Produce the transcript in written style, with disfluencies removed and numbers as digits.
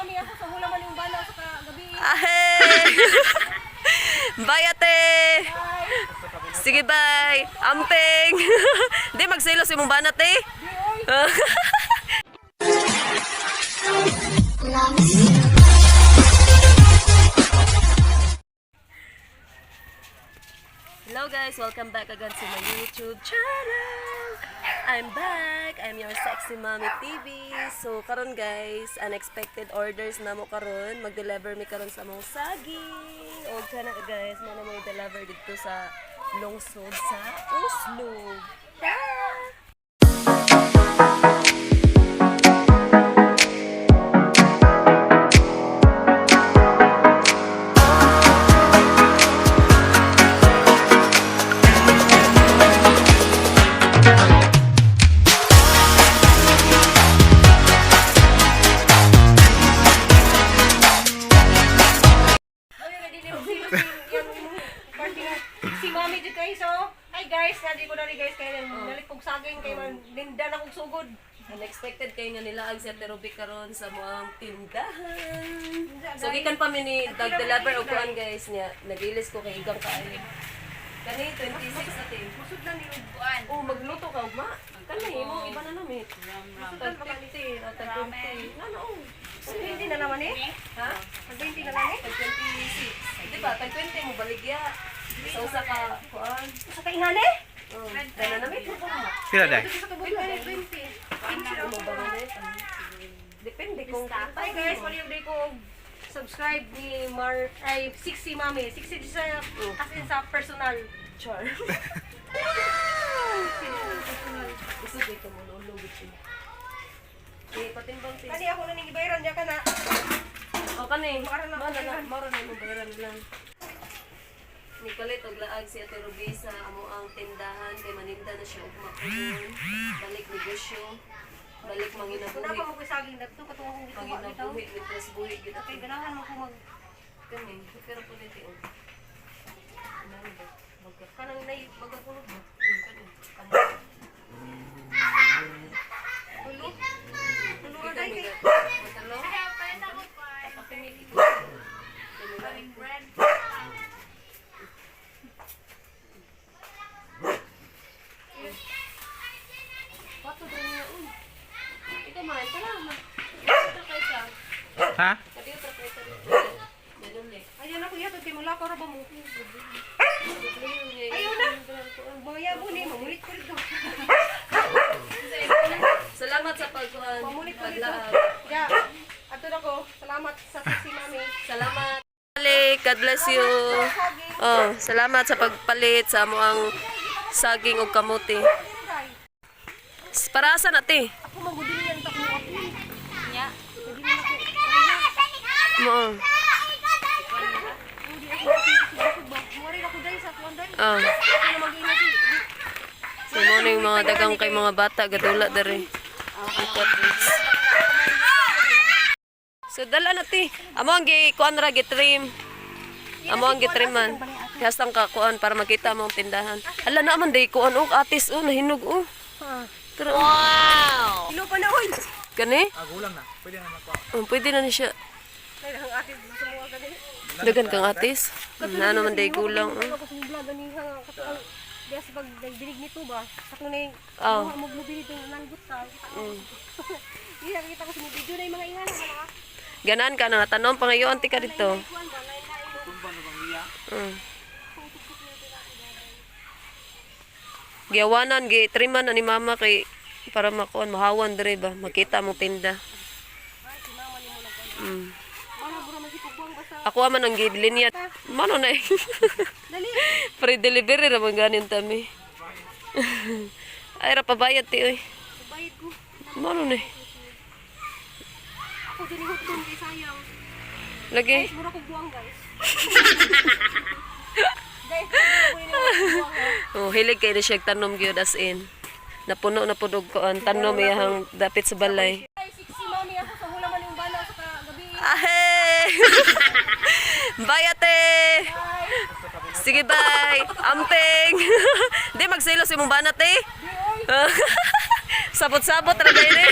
Mami ako sa hula man yung bana sa kagabi. Ahe! Bye, ate! Sige, bye! Amping! Di magselos imong banat, eh. Hello guys, welcome back again to my YouTube channel. I'm back. I'm your Sexy Mommy TV. So karon guys, unexpected orders na mo karon. Mag-deliver mi karon sa among saging. Og kana guys, mo na mo deliver dito sa lungsod sa Oslo. Ta! Oy, ready na yung si Mami jud kayo so. Hi guys, nadi ko na rin guys kay nalit kog saging kay man linda na kog sugod. Unexpected kayo nga nila ang si Ate Ruby karon sa mga tindahan. So gikan pa mi ni deliver og kuan guys niya. Nagilis ko kay igang kaayo. Kani 26 ate. Busog na ni og kuan. Oh, magluto ka ugma. Kani mo iba na namit. Tag 50 o tag 20. Ngano oh. 20 na naman eh. Ha? Tag 20 na lang eh. Tag 26. Di ba? Tag 20 mo baligya. Sa usa ka kuan. Sa kaingan eh. Oh, dana namit mo ba? Sila day. Sa tubog na 20. Mo ba rin? Depende kung Hi guys, wala yung day ko og subscribe ni Mar ay 60 Mami. 60 sa as in sa personal. Char. Gusto ko mo lulog ito. Eh, patimbang sis. Kani ako na ning gibayran diya ka na. O kani, Mara na- mara na, mara na mo bayaran lang. Nicolet og laag si Ate Ruby sa amo ang tindahan kay maninda na siya ugma karon. Balik negosyo, balik Kuna manginabuhi. pa mo koy saging dagto katong akong gituwa bitaw. Manginabuhi, mitres buhi gyud Kay ganahan man ko mag kani. Pero po dito oh. Ano ba? Magka kanang nay magakulog ba. Kani. Tulo. Tulo ra Kita day kay. Matalo. Pato din niya, uy. Ikaw man, tara ma. Kadiyo kay ka. Ha? Kadiyo tra kay ka. Ganun eh. Ayan ako yato kay mula ko ra ba mo. Ayaw Ayaw na. Mga yabo ni mamulit ko rito. Salamat sa pagkuhan. Mamulit ko rito. Paglaag. Ya. Ato na ko. Salamat sa sexy mami. Salamat. Balik. God bless you. Saging. Oh, salamat sa pagpalit sa amoang saging ug kamote. Para sa nate? Ako magudin yan ta ko ako. Nya. Pwede na ako. Mo. Hindi ako busog ba. Muwari ako day sa tuwan day. Oh. Ako na mag-ina si. So morning mga dagang kay mga bata gadula dere. So dala na ti. Amo ang gi kuan ra gi-trim. Amo ang gitriman. Hastang ka kuan para makita mo ang tindahan. Hala na man day kuan og atis oh nahinog oh. Tara. oh. Ilo pa na oy. Kani? Ah, gulang na. Pwede na makuha. Oh, pwede na ni siya. Ay ang atis sa mga gani. Dagan kang atis. Nano man day gulang. Oh. Ako sa vlog gani nga katong diya sa pag nagdinig nito ba. Katong nay Oh. mo mo dito nanggut ka. Hindi nakita ko sa mga video na yung mga ingan mga Ganan ka na nga tanom pangayoon ti ka dito. kuan ba lain lain. Tumba na bang iya? Giawanan gi triman na ni mama kay para makuan mahawan dire ba makita mo tinda. Mara bura man si kugwang basta. Ako man ang gibilin niya. Mano na eh. Dali. Free delivery ra man ganin tami. Ay ra pabayad ti oy. Bayad ko. Mano na eh. Ako din hutdon kay sayang. Lagi. Guys, mura kog buwang guys. Guys, mura ko ini buwang. ha. Oh, hilig kay ni siya tanom gyud as in. Napuno na pud og kuan tanom iyahang dapit sa balay. Ay, sexy mami ako sa hula man yung bana sa kagabi. Ahe! Bye ate! Sige bye! Amping! Di magselos imong banat eh. Sabot-sabot ra gayud eh.